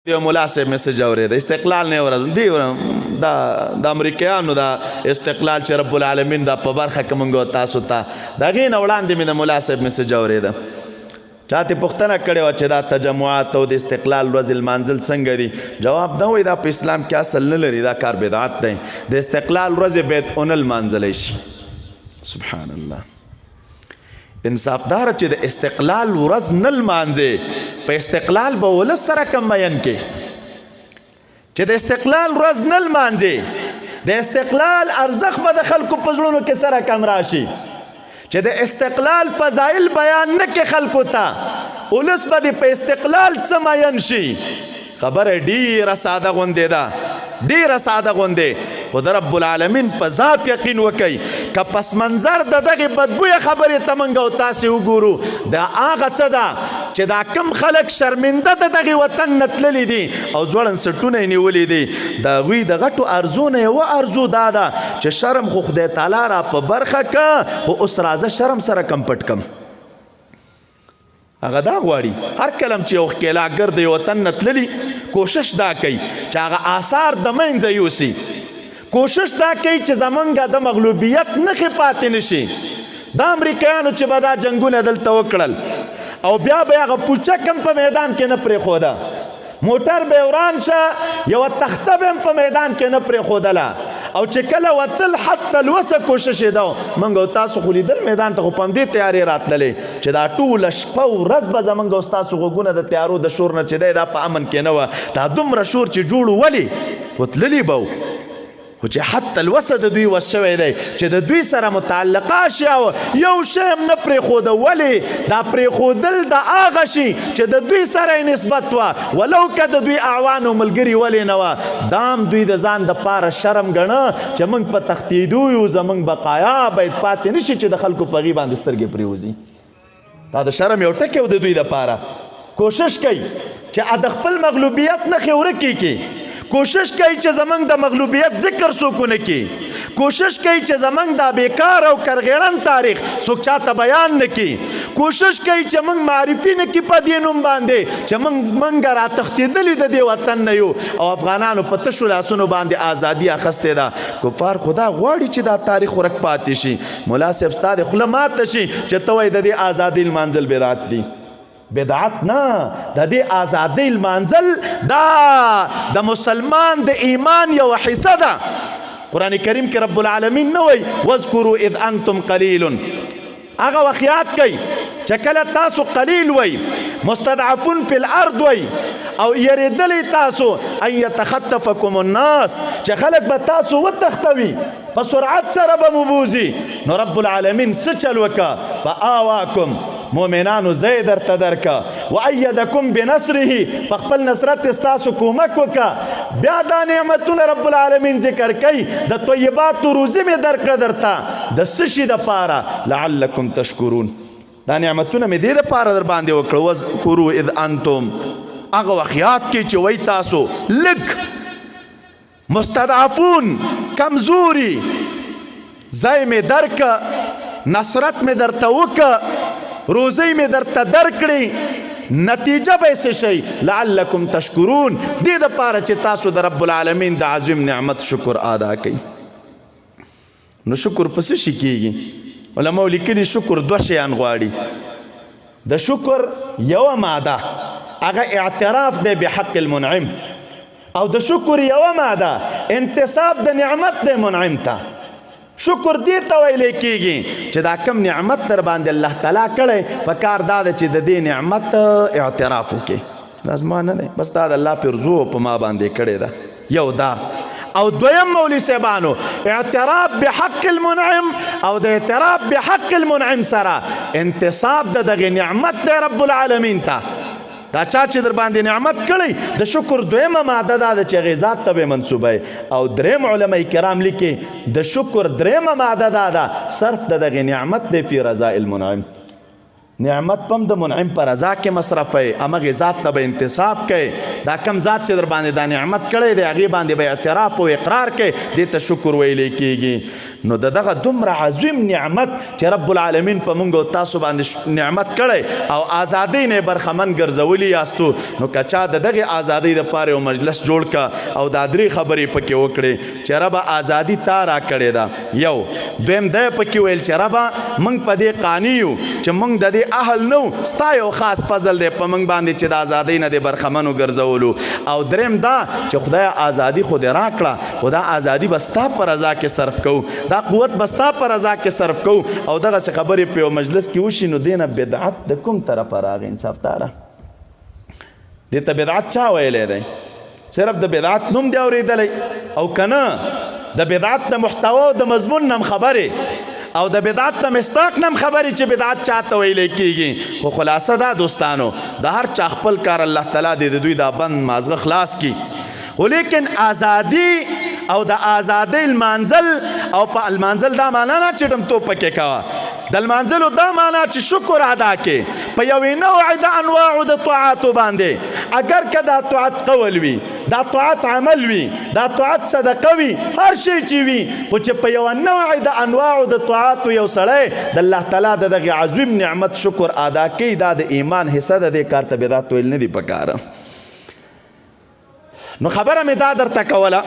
یو مولا صاحب میسج اورېده، استقلال نه ورځ دی دا د امریکایانو دا استقلال چې رب العالمین دا په برخه کې مونږ تاسو ته د هغې نه وړاندې مې د مولا صاحب میسج اورېده. چاته پوښتنه کړې وه چې دا تجمعات او د استقلال ورځې لمانځل څنګه دي؟ جواب دا وایي دا په اسلام کې اصل نه لري، دا کار بدعت دی، د استقلال ورځې باید ونه لمانځلی شي. سبحان الله. انصافدار چې د استقلال ورځ نه لمانځي، په استقلال به ولس سره کم میین کې چې د استقلال ورځ نه لمانځي، د استقلال ارزښت به د خلکو په زړونو کې سره کم راشي، چې د استقلال فضایل بیان نه کې خلکو ته، ولس به د په استقلال څه میین شي. خبره ډیره ساده غوندې ده، ډیره ساده غوندې، خو د رب العالمین په ذات یقین وکئ که پس منظر د دغې بدبویه خبرې ته موږ او تاسې وګورو، دا هغه څه ده چې دا کم خلک شرمنده د دغې وطن نه تللي دي او ځوړند سټونه یې نیولي دي، د هغوی د غټو ارزو نه یوه ارزو دا ده چې شرم خو خدای تعالی را په برخه که، خو اوس راځه شرم سره کم پټ کم. هغه دا غواړي هر کلم چې یو ښکېلاکګر د یو وطن نه تللي، کوشش دا کوي چې هغه آثار د منځه یوسي، کوشش دا کوي چې زمونږ د مغلوبیت نښې پاتې نشي. دا امریکایانو چې به دا جنګونه دلته وکړل او بیا به هغه پوچک هم په میدان کې نه پرېښوده، موټر به وران شه، یوه تخته به هم په میدان کې نه پرېښودله، او چې کله وتل حتی الوسه کوشش یې ده. موږ او تاسو خو لیدل میدان ته خو په همدې تیارې راتللې چې دا ټوله شپه ورځ به زموږ او ستاسو غوږونه د تیارو د شور نه چې دی دا په امن کې نه وه، دا دومره شور چې جوړ ولې خو تللي به وو، خو چې حتی الوسه د دوی وس شوی دی چې د دوی سره متعلقه اشیاء یو شی هم نه پرېښوده. ولې دا پرېښودل د هغه شي چې د دوی سره یې نسبت وه، ولو که د دوی اعوان او ملګري ولې نه وه، دا هم دوی د ځان دپاره شرم ګڼه چې موږ په تښتېدو یو، زموږ بقایا باید پاتې نه شي چې د خلکو په هغې باندې سترګې پرېوځي. دا د شرم یو ټکی و د دوی دپاره. کوشش کوي چې د خپل مغلوبیت نښې ورکې کړي، کوشش کوي چې زمونږ د مغلوبیت ذکر څوک ونه کړي، کوشش کوي چې زمونږ دا بیکار او کرغېړن تاریخ څوک چاته بیان نه کړي، کوشش کوي چې موږ معرفي نه کړي په دې نوم باندې چې موږ راتښتېدلي د دې وطن نه یو او افغانانو په تشو لاسونو باندې ازادي اخیستې ده. کفار خدا غواړي چې دا تاریخ ورک پاتې شي. مولا صاحب ستا د خوله ماته شي چې ته وایې د دې ازادۍ لمانځل بدعت دي. بدعت نه، د دې ازادۍ لمانځل دا د مسلمان د ایمان یوه حصه ده. قرآن کریم کې رب العالمین نه وایي واذکروا اذ انتم قلیل، هغه وخت یاد کړئ چې کله تاسو قلیل وئ، مستضعفون فی الارض وئ او یریدلی تاسو ان یتخطفکم الناس، چې خلک به تاسو وتښتوي، په سرعت سره به مو بوځي. نو رب العالمین څه چل وکړه؟ فآواکم، مؤمنانو ځای درته درکه، وایدکم بنصره، په خپل نصرت ستاسو کومک وکړه. بیا دا نعمتونه رب العالمین ذکر کوي، د طیباتو روزي مې درکړه درته، د څه شي دپاره؟ لعلکم تشکرون. دا نعمتونه مې دې دپاره در باندې وکړه. واذکروا اذ انتم، هغه وخت یاد کړئ چې وئ تاسو لږ مستضعفون، کمزوري، ځای مې درکه، نصرت مې درته وکه، روزۍ مې درته درکړې، نتیجه به یې څه شي؟ لعلکم تشکرون، دې دپاره چې تاسو د رب العالمین د عظیم نعمت شکر ادا کړئ. نو شکر په څه شي کېږي؟ علماو لیکلي شکر دوه شیان غواړي. د شکر یوه ماده هغه اعتراف دی بحق المنعم، او د شکر یوه ماده انتصاب د نعمت دی منعم ته. شکر دې ته ویلی کېږي چې دا کم نعمت در باندې الله تعالی کړی، په کار دا ده چې د دې نعمت اعتراف وکړي. دا زما نه دی، بس دا د الله پیرزو په ما باندې کړې ده. یو دا، او دویم مولوي صاحبانو اعتراف بحق المنعم، او د اعتراف بحق المنعم سره انتصاب د دغه نعمت دی رب العالمین ته. دا چا چې در باندې نعمت کړی، د شکر دویمه ماده دا ده چې هغې ذات ته به منسوبه. او دریم علما کرام لیکي د شکر دریمه ماده دا ده صرف د دغې نعمت دی فی رضاء المنعم. نعمت پم د منعم پر رضا کې مصرفوي، همغې ذات ته به انتصاب کوي. دا کم ذات چې در باندې دا نعمت کړی دی هغې باندې به اعتراف او اقرار کوي، دې ته شکر ویلی کېږي. نو د دغه دومره عظیم نعمت چې رب العالمین په مونږ او تاسو باندې نعمت کړی او ازادۍ نه برخمن ګرځولي یاستو، نو که چا د دغه ازادۍ دپاره یو مجلس جوړ که او دا درې خبرې پکې وکړې چې ربه ازادي تا را کړې ده، یو دویم دی پکې ویل چې ربه موږ په دې قانع یو چې موږ د دې اهل نه وو، ستا یو خاص فضل دی په موږ باندې چې د ازادۍ نه دې برخمن وګرځولو، او دریم دا چې خدای ازادي خو دې راکړه، خو دا ازادي به ستا په رضا کې صرف کوو، دا قوت به ستا په رضا کې صرف کوو، او دغسې خبرې په یو مجلس کې وشي، نو دې نه بدعت د کوم طرفه راغی؟ انصافداره، دې ته بدعت چا ویلی دی؟ صرف د بدعت نوم دی اورېدلی او که نه د بدعت د محتوا او د مضمون نه هم خبرې او د بدعت د مصداق نه هم خبرې چې بدعت چاته ویلی کېږي. خو خلاصه دا دوستانو، د هر چا خپل کار، الله تعالی دې د دوی دا بند مازغه خلاص کړي، خو لیکن ازادي او د ازادۍ لمانځل، او په لمانځل دا معنا نه چې ډمتوب پکې کوه، د لمانځلو دا معنا چې شکر ادا کې په یوې نوع د انواعو د طاعاتو باندې، اگر که دا طاعت قول وي، دا طاعت عمل وي، دا طاعت صدقه وي، هر شی چې وي، خو چې په یوه نوع د انواعو د طاعاتو یو سړی د الله تعالی د دغه عظیم نعمت شکر ادا کوي، دا د ایمان حصه ده. دې کار ته بدعت ویل نه دي پکاره. نو خبره مې دا درته کوله.